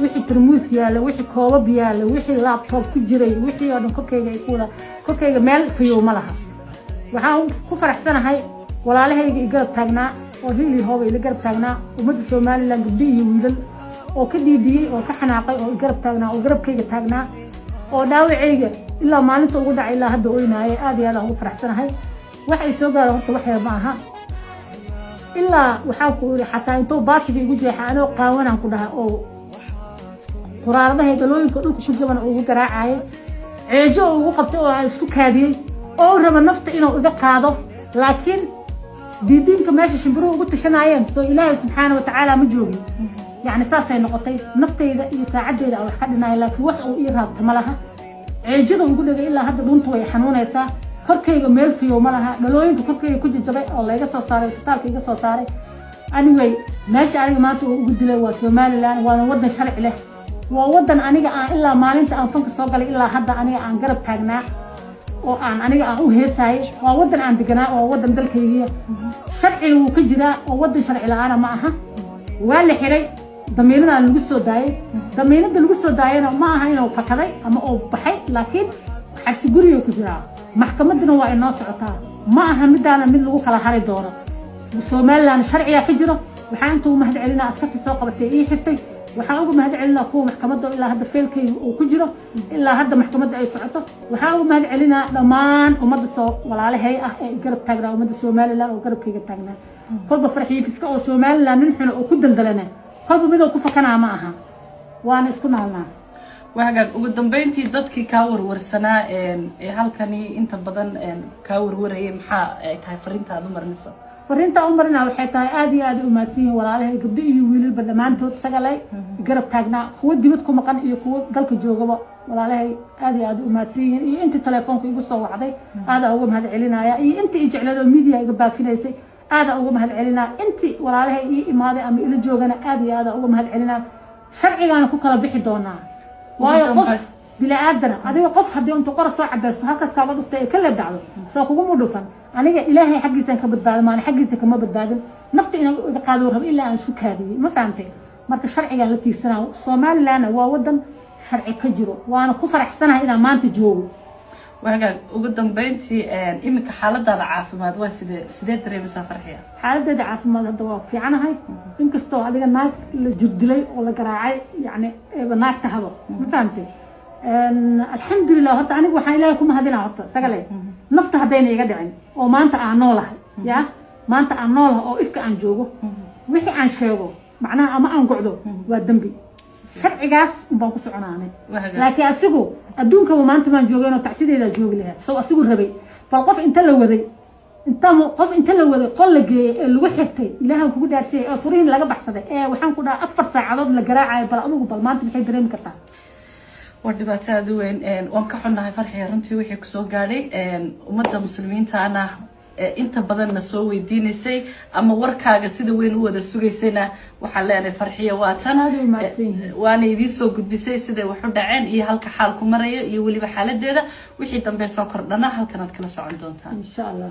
Wixii tarmuus yaalla, wixii koobab yaalla, wixii laptop ku jiray, wixii oo dhan korkayga ay ku wada, korkayga meel fayow ma laha. Waxaan ku faraxsanahay walaalahayga i garab taagnaa oo hiil iyo hooba ila garab taagnaa, ummadda Somaliland, gabdho iyo wiilal oo ka dhiidhiyey oo ka xanaaqay oo i garab taagnaa oo garabkayga taagnaa oo dhaawacayga ilaa maalinta ugu dhacay ilaa hadda oynaayay. Aad iyo aad aan ugu faraxsanahay. Wax ay soo gaara horta wax yar ma aha. Ilaa waxaan ku iri xataa intuu baatiga igu jeexa anoo qaawanaan ku dhaha oo quraaradaha dhalooyinka dhulka ku jaban ugu garaacayay, ceejo oo ugu qabtay oo aan isku kaadiyey oo raba nafta inuu iga qaado, laakiin diidiinka meesha shimbiruhu ugu tashanaayeen soo Ilaahay subxaana watacaala ma joogin. Yacni saasay noqotay. Naftayda iyo saacaddayda aan wax ka dhinaaya, laakiin wax uu ii raabta ma laha. Ceejada ugu dhegay ilaa hadda dhunta way xanuunaysaa. Korkayga meel fiyow ma laha. Dhalooyinka korkayga ku jajabay oo layga soo saaray, isbitaalka iga soo saaray. Anyway, meesha aniga maanta uu ugu dilay waa Somaliland, waana waddan sharci leh. Waa waddan aniga aan ilaa maalinta aan fanka soo galay ilaa hadda aniga aan garab taagnaa oo aan aniga aan u heesaayay. Waa waddan aan deganaa oo waddan dalkaygiya. Sharciga wuu ka jiraa oo waddan sharci la-aana ma aha. Waa la xiray, damiinadaa lagu soo daayay. Damiinada lagu soo daayana ma aha inuu fakaday ama uu baxay, laakiin xabsi guriga ku jiraa. Maxkamadduna waa inoo socotaa. Ma aha midaana mid lagu kala hari doono. Somaliland sharcigaa ka jiro. Waxaan inta ugu mahad celinaa askartii soo qabatay ii xirtay. Waxaan uga mahad celinaa kuwa maxkamadda ilaa hadda feelkayga uu ku jiro, ilaa hadda maxkamadda ay socoto. Waxaan uga mahad celinaa dhammaan ummadda soo walaalahay ah ee garab taagnaa, ummadda Somaliland oo garabkayga taagnaa. Kolba Farxiyo Fiska oo Somaliland nin xuna oo ku daldalana, kolba midoo ku fakanaa ma aha. Waana isku naalnaa. Waa hagaag. Ugu dambeyntii, dadkii kaa warwarsanaa ee halkani inta badan kaa warwarayay, maxaa ay tahay fariinta aad u marinayso? Fariinta u marina waxay tahay, aad iyo aad u mahadsan yihiin walaalahay, gabdho iyo wiilalba dhammaantood sagalay garab taagnaa, kuwo dibad ku maqan iyo kuwo dalka joogaba. Walaalahay aad iyo aad u mahadsan yihiin, iyo intii telefoonka igu soo wacday aadaa uga mahad celinaya, iyo intii i jecleed oo media iga baafinaysay aadaa uga mahad celinaya, intii walaalahay ii imaaday ama ila joogana aad iyo aadaa uga mahad celinaya. Sharcigaana ku kala bixi doonaa, waayo qof bini aadana adiga qof haddii intu qora soo cadaysto halkaas kaaga dhuftay ay ka leeb dhacdo soo kuguma dhufan. Aniga Ilaahay xaggiisaan ka badbaado maana xaggiisa kama badbaadin. Nafta inaan iga qaado rabo ilaa aan isku kaadiyey, ma fahamtay? Marka sharcigaan la tiirsanaa. Somalilandna waa wadan sharci ka jiro, waana ku faraxsanahay inaan maanta joogo. Waa hagaag. Ugu dambeyntii, iminka xaaladaada caafimaad waa sidee? Sidee dareemaysaa, Farxiya? Xaaladeeda caafimaad hadda waa fiicanahay, inkastoo adiga naag la jirdilay oo la garaacay, yacni eeba naag tahabo, ma fahamtay? Alxamdulilah. Horta aniga waxaan Ilaahay ku mahadinaa horta sagale nafta haddayna iga dhicin oo maanta aan noolahay, ya maanta aan noolahay oo ifka aan joogo. Wixii aan sheego macnaha ama aan gocdo waa dembi. Sharcigaas unbaan ku soconaanay. Waa hagaag. Laakiin asigu adduunkaba maanta maan joogeen oo tacsideedaa joogi lahaa sow asigu rabay. Bal qof inta la waday, inta qof inta la waday qol la geeyey ee lagu xirtay, Ilaahan kugu dhaarshiyay, ee furihiin laga baxsaday, ee waxaan ku dhaha 4 saacadood la garaacayo, bal adigu bal maanta maxay dareemi kartaa? Waa dhibaato aada u weyn. Waan ka xunnahay, Farxiya, runtii wixii kusoo gaadhay. Ummadda muslimiintaana inta badanna soo weydiinaysay ama warkaaga sida weyn u wada sugaysayna waxaan leenahay, Farxiya waa tan. Aad u mahadsan yihiin. Waana idiin soo gudbisay siday wax u dhaceen iyo halka xaalku marayo iyo weliba xaaladeeda. Wixii dambe soo kordhana halkanaad kala socon doontaan. Insha Allah.